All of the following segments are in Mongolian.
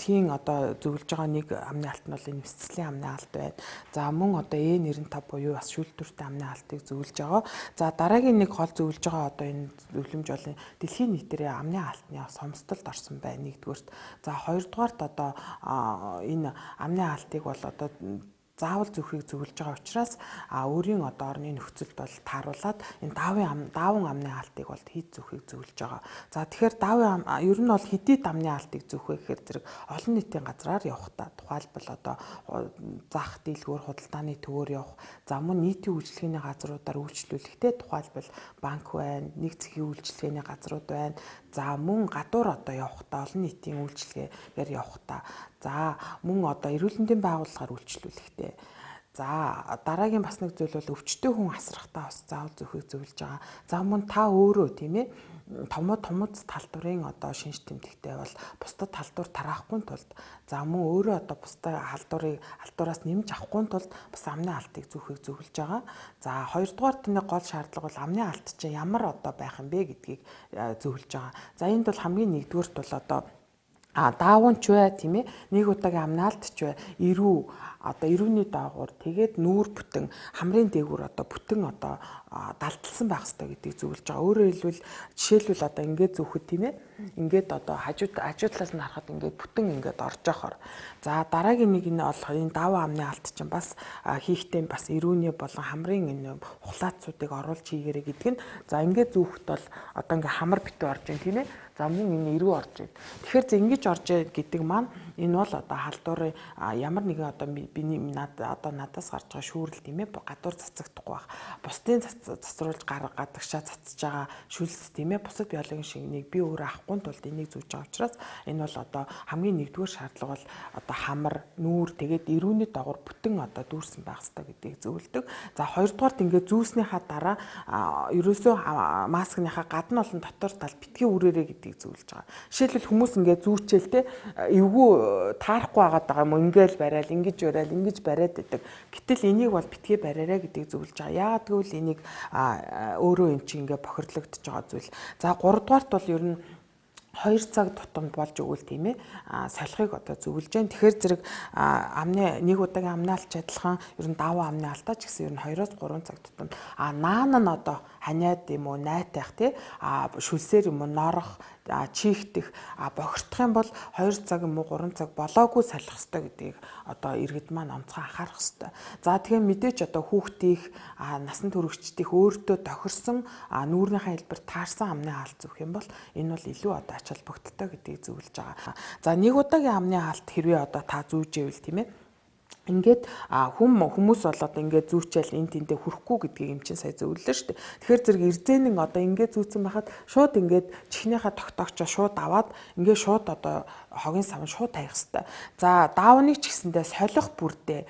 Дэлхийн одоо зөвлөж байгаа нэг амны алт нь бол энэ мэсцлийн амны алт байна. За мөн одоо Э95 буюу бас шүүлтүүртэй амны алтыг зөвлөж байгаа. За дараагийн нэг гол зөвлөж байгаа одоо энэ зөвлөмж бол дэлхийн нийтээрээ амны алтны сомстолд орсон байна нэгдүгээрт. За хоёрдугаарт одоо энэ амны алтыг бол одоо заавал зүүхийг зөвлөж байгаа учраас өөрийн одоо орны нөхцөлд бол тааруулаад энэ даавын амны алтыг бол хийд зүүхийг зөвлөж байгаа. За тэгэхээр даавын ер нь бол хэдий амны алтыг зүүх вэ гэхээр зэрэг олон нийтийн газраар явахдаа тухайлбал одоо зах дийлгүүр, худалдааны төвөөр явах, за мөн нийтийн үйлчилгээний газруудаар үйлчлүүлэхдээ тухайлбал банк байна, нэг зэхийн үйлчилгээний газрууд байна. За мөн гадуур одоо явахдаа олон нийтийн үйлчилгээгээр явахдаа, за мөн одоо эрүүл мэндийн байгууллагаар үйлчлүүлэхдээ. За дараагийн бас нэг зүйл бол өвчтөй хүн асрахтаа бас заавал зүүхийг зөвлөж байгаа. За мөн та өөрөө тийм ээ томууд талдварын одоо шинж тэмдэгтэй бол бусдад халдвар тараахгүй тулд, за мөн өөрөө одоо бусдад халдвараас нэмж авахгүй тулд бас амны алтыг зүүхийг зөвлөж байгаа. За хоёрдугаар таны гол шаардлага бол амны алт чинь ямар одоо байх юм бэ гэдгийг зөвлөж байгаа. За энд бол хамгийн нэгдүгüрт бол одоо даавуунч бай тийм ээ нэг удаагийн амнаалт ч бай эрүү одоо эрүүний доогуур тэгээд нүүр бүтэн хамрын дээгүүр одоо бүтэн одоо далдалсан байх хэрэгтэй гэдгийг зөвлөж байгаа. Өөрөөр хэлбэл жишээлбэл одоо ингээд зүүхэд тийм ээ ингээд одоо хажуу талаас нь харахад ингээд бүтэн ингээд орж явахаар. За дараагийн нэг нь бол энэ даваа амны алт чинь бас хийхдээ бас эрүүний болон хамрын энэ ухлаацуудыг оруулж хийгэрэй гэдэг нь. За ингээд зүүхэд бол одоо ингээд хамар битүү орж ийн тийм ээ. За мөн энэ эрүү орж ийн. Тэгэхээр зэ ингэж орж гэдэг маань энэ бол одоо халдварын ямар нэгэн одоо биний одоо надаас гарч байгаа шүүрэл тийм ээ гадуур цацагдахгүй байх. Бусдын цацруулж гадагшаа цацж байгаа шүлс тийм ээ бусад биологийн шингэнийг би өөрөө авахгүй тулд энийг зүүж байгаа учраас энэ бол одоо хамгийн нэгдүгээр шаардлага бол одоо хамар, нүүр тэгээд эрүүний дагуур бүтэн одоо дүүрсэн байх ёстой гэдгийг зөвлөдөг. За хоёрдугаарт ингээд зүүснийхаа дараа ерөөсөө маскныхаа гадна болон дотор тал битгий үрээрээ гэдгийг зөвлөж байгаа. Жишээлбэл хүмүүс ингээд зүүчээл те эвгүй таарахгүй байгаад байгаа юм уу ингээл барайл, ингэж барайл, ингэж бариад байдаг. Гэтэл энийг бол битгий бариарай гэдгийг зөвлөж байгаа. Яагаад гэвэл энийг өөрөө эн чинь ингээд бохирдлогдож байгаа зүйл. За гуравдугаарт бол ер нь 2 цаг тутамд болж өгвөл тийм ээ солихыг одоо зөвлөж जैन. Тэгэхээр зэрэг амны нэг удаагийн амны алт чадлахан ер нь даваа амны алтаа ч гэсэн ер нь 2-3 цаг тутамд наан нь одоо ханиад юм уу найтайх тий шүлсээр юм уу норох чийгтэх бохирдох юм бол 2 цаг юм уу 3 цаг болоогүй солих ёстой гэдгийг одоо иргэд маань онцгой анхаарах ёстой. За тэгэхээр мэдээж одоо хүүхдийнх насан туршидтынх өөртөө тохирсон нүүрнийхээ хэлбэр таарсан амны хаалт зүүх юм бол энэ бол илүү одоо ач холбогдолтой гэдгийг зөвлөж байгаа. За нэг удаагийн амны хаалт хэрвээ одоо та зүүжээвэл тийм ээ ингээд хүмүүс бол одоо ингээд зүүчээл энэ тэндээ хүрэхгүй гэдгийг юм чинь сая зөвлөлөө шүү дээ. Тэгэхээр зэрэг эрзэнэн одоо ингээд зүүцэн байхад шууд ингээд чихнийхээ тогтоогчоо шууд аваад ингээд шууд одоо хогийн савн шууд таях хэвээр. За даавныг ч гэсэндээ солих бүрдээ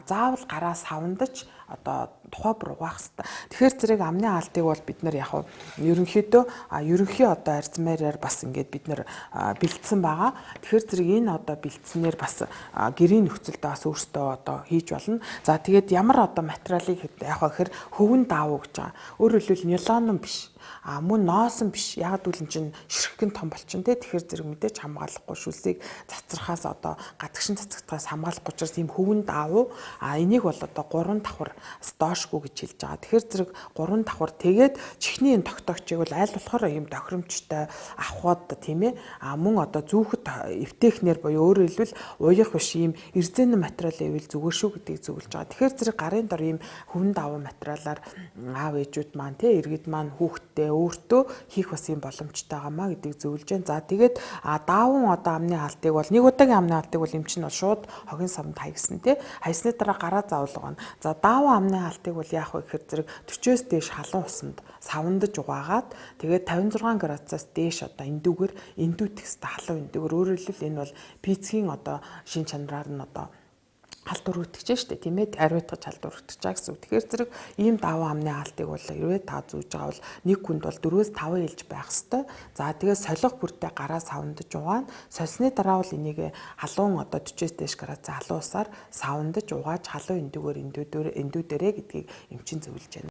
заавал гараа савндаж одоо тухай бүр угаах хэвээр. Тэгэхээр зэрэг амны хаалтыг бол бид нар яг ерөнхийдөө ерөнхий одоо арзмаараар бас ингээд бид нар бэлдсэн байгаа. Тэгэхээр зэрэг энэ одоо бэлдснээр бас гэрийн нөхцөлдөө бас өөртөө одоо хийж болно. За тэгээд ямар одоо материалыг яг гэхээр хөвөн даавуу гэж байгаа. Өөрөөр хэлбэл нилон биш. Мөн ноосон биш. Яг гэвэл эн чинь ширхгэн том болчин те. Тэгэхээр зэрэг мэдээж хамгаалахгүй шүлсийг цацрахаас одоо гадагшин цацагдахаас хамгаалахгүй учраас ийм хөвөн даавуу. Энийг бол одоо 3 давхар доошгүй гэж хэлж байгаа. Тэгэхээр зэрэг 3 давхар тэгээд чихний энэ тогтоогчийг бол аль болохоор ийм тохиромжтой авахд тийм ээ. Мөн одоо зүүхэд эвтэхнэр буюу өөрөөр хэлбэл уях биш ийм эрзэн материал ивэл зүгээр шүү гэдгийг зөвлөж байгаа. Тэгэхээр зэрэг гарын дор ийм хөвөн давуу материалаар аав ээжүүд маань те иргэд маань хүүхдтэй өөртөө хийх бас юм боломжтой байгаамаа гэдгийг зөвлөж байна. За тэгээд даавун одоо амны хаалтыг бол нэг удаагийн амны хаалтыг бол эмч нь бол шууд хогийн савнд хайгсан те. Хайсны дараа гараа заавал угаана. За даавун амны хаалтыг бол яах вэ гэхээр зэрэг 40-оос дээш халуун усанд савндаж угаагаад тэгээд 56 градусаас дээш одоо эндүүгээр эндүүтэх хэвээр халуун эндүүгээр өөрөөр хэлбэл энэ бол пиццгийн одоо шин чанараар нь одоо Халдвар өргөтгөж штэ, тийм ээ, ариутгаж халдвар өргөтгөж байгаа гэсэн үг. Тэгэхээр зэрэг ийм даван амны хаалтыг бол хэрвээ та зүүж байгаа бол нэг хүнд бол 4-5 ээлж байх ёстой. За, тэгээ солих бүртээ гараа савндаж угаана. Сольсны дараа бол энийг халуун одоо 40-ээс дээш градусын халуун усаар савндаж угааж халуун эндүүгээр эндүүдэрээ гэдгийг эмчин зөвлөж байна.